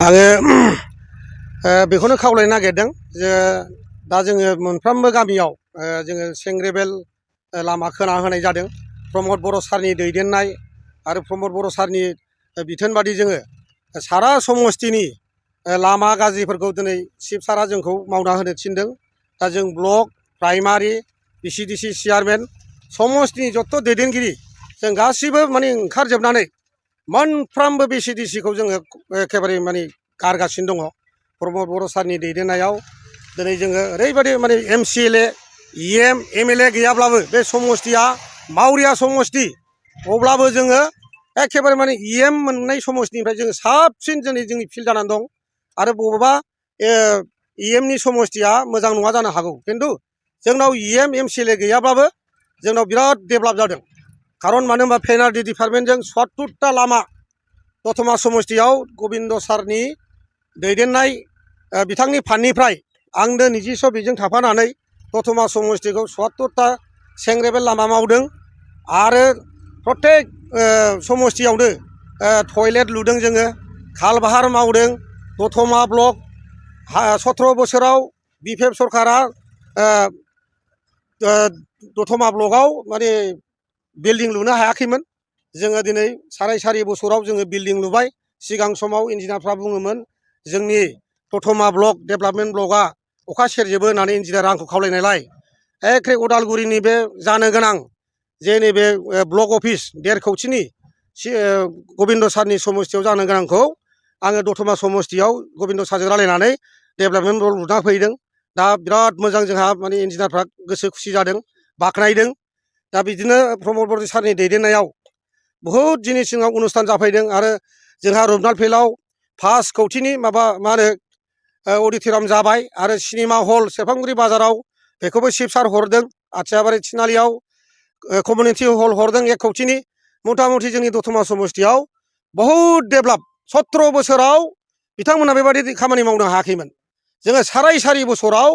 आङो बेखौनो खावलायनो नागिरदों जे दा जोङो मोनफ्रोमबो गामियाव जोङो सेंग्रेबेल लामा खोना होनाय जादों। प्रमद बर' सारनि दैदेननाय आरो प्रमद बर' सारनि बिथोन बादि जोङो सारा समस्तिनि लामा गाज्रिफोरखौ दिनै चिफ सारा जोंखौ मावना होनो थिनदों। दा जों ब्लक प्राइमारि VCDC चेयारमेन समस्तिनि जत्थ' दैदेनगिरि जों गासिबो माने ओंखारजोबनानै मोनफ्रोमबो VCDCखौ जोङो एखेबारे माने गारगासिनो दङ। प्रमद बर' सारनि दैदेननायाव दिनै जोङो ओरैबायदि माने MCLA EM MLA गैयाब्लाबो बे समस्तिया मावरिया समस्ति अब्लाबो जोङो एखेबारे माने EM मोननाय समस्तिनिफ्राय जोङो साबसिन जोंनि फिल्ड जानानै दं। आरो बबेबा EMनि समस्तिया मोजां नङा जानो हागौ, खिन्थु जोंनाव EM MCLA गैयाब्लाबो जोंनाव बिराद डेभेलप जादों। खारन मानो होनबा पेनाल्टि डिपार्टमेन्टजों 70टा लामा दतमा समस्तियाव गबिन्द सारनि दैदेननाय बिथांनि फान्डनिफ्राय आंनो निजिस' बेजों थाफानानै दतमा समस्तिखौ 70टा सेंग्रेबेल लामा मावदों। आरो प्रत्येक समस्तियावनो टयलेट लुदों, जोङो खालबाहार मावदों। दतमा ब्लक 17 बोसोराव BPF सरकारा दतमा ब्लकआव माने बिल्डिं लुनो हायाखैमोन। जोङो दिनै साराय बोसोराव जोङो बिल्डिं लुबाय। सिगां समाव इन्जिनियारफ्रा बुङोमोन जोंनि दतमा ब्लक डेभेलपमेन्ट ब्लकआ अखा सेरजोबो होननानै इन्जिनियारा आंखौ खावलायनायलाय एखे उदालगुरिनि बे जानो गोनां जे नैबे ब्लक अफिस 1.5 कौटिनि गबिन्द सारनि समस्तियाव जानो गोनांखौ आङो दतमा समस्तियाव गबिन्द सारजों रायलायनानै डेभेलपमेन्ट ब्लक लुना फैदों। दा बिराद मोजां जोंहा माने इन्जिनियारफ्रा गोसो खुसि जादों, बाख्नायदों। दा बिदिनो प्रमद बर' सारनि दैदेननायाव बहुद जिनिस जोंनाव अनुस्थान जाफैदों। आरो जोंहा रुपनाथ फिल्डआव 5 कौटिनि माबा मा होनो अडिट'रियाम जाबाय। आरो सिनेमा हल सेरफांगुरि बाजाराव बेखौबो चिफ सार हरदों। आथियाबारि थिनालियाव कमिउनिटि हल हरदों 1 कौटिनि। मथा मथि जोंनि दतमा समस्तियाव बहुद डेभेलप। 17 बोसोराव बिथांमोनहा बेबादि खामानि मावनो हायाखैमोन। जोङो साराय बोसोराव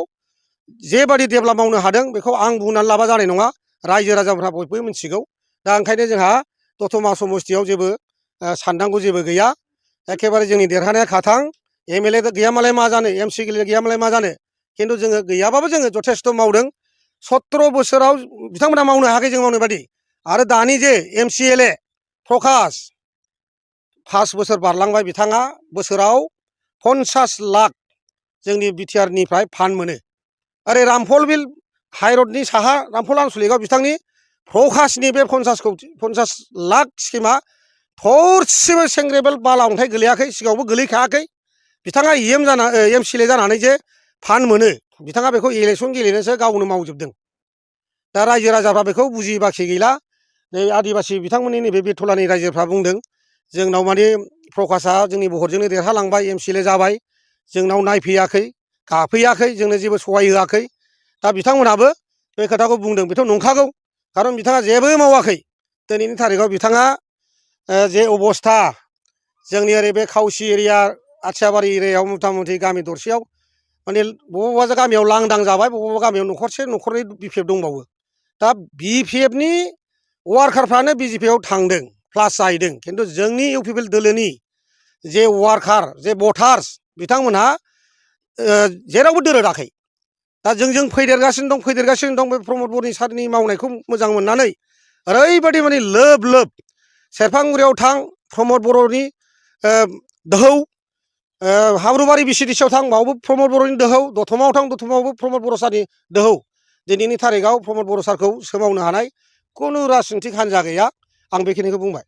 जेबादि डेभेलप मावनो हादों बेखौ आं बुंनानै लाबा जानाय नङा, रायजो राजाफ्रा बयबो मिथिगौ। दा ओंखायनो जोंहा दतमा समस्तियाव जेबो साननांगौ जेबो गैया। एखेबारे जोंनि देरहानाया खाथां। MLA गैयामालाय मा जानो, MCLA गैयामालाय मा जानो, खिन्थु जोङो गैयाबाबो जोङो जथेस्थ' मावदों। 17 बोसोराव बिथांमोना मावनो हायाखै जों मावनाय बादि। आरो दानि जे MCLA प्रकाश 5 बोसोर बारलांबाय, बिथाङा बोसोराव 50 लाख जोंनि BTRनिफ्राय फान्ड मोनो। ओरै रामफल बिल हाइरडनि साहा रामफल आनसलिकआव बिथांनि प्रकाशनि बे 50 लाख स्किमा थरसेबो सेंग्रेबेल बाला अन्थाइ गोलैयाखै, सिगाङावबो गोलैखायाखै। बिथाङा MCLA जानानै जे फान्ड मोनो, बिथाङा बेखौ इलेक्सन गेलेनोसो गावनो मावजोबदों। दा रायजो राजाफ्रा बेखौ बुजियै बाखि गैला। नै आदिबासि बिथांमोननि नैबे बेथलानि रायजोफ्रा बुंदों जोंनाव माने प्रकाशआ जोंनि भटजोंनो देरहालांबाय, MCLA जाबाय, जोंनाव नायफैयाखै, गाफैयाखै, जोंनो जेबो सहाय होआखै। दा बिथांमोनहाबो बे खोथाखौ बुंदों, बेथ' नंखागौ। खारन बिथाङा जेबो मावाखै। दिनैनि थारिखआव बिथाङा जे अबस्था जोंनि ओरै बे खावसि एरिया आथियाबारि एरियायाव मथा मथि गामि दरसेयाव माने बबेबा गामियाव लांदां जाबाय, बबेबा गामियाव न'खरसे न'खरनै BPF दंबावो। दा BPFनि वार्कारफ्रानो BJPआव थांदों, प्लास जाहैदों। खिन्थु जोंनि UPPL दोलोनि जे वार्कार, जे भटार्स, बिथांमोनहा जेरावबो दोरोदाखै। दा जों फैदेरगासिनो दं। बे प्रमद बर' सारनि मावनायखौ मोजां मोननानै ओरैबायदि माने लोब लोब सेरफांगुरियाव थां, प्रमद बर'नि दोहौ, हाब्रुबारि VCDCआव थां, बावबो प्रमद बर'नि दोहौ, दतमायाव थां, दतमायावबो प्रमद बर' सारनि दोहौ। दिनैनि थारिखआव प्रमद बर' सारखौ सोमावनो हानाय खुनु राजनितिक हान्जा गैया। आं बेखिनिखौ बुंबाय।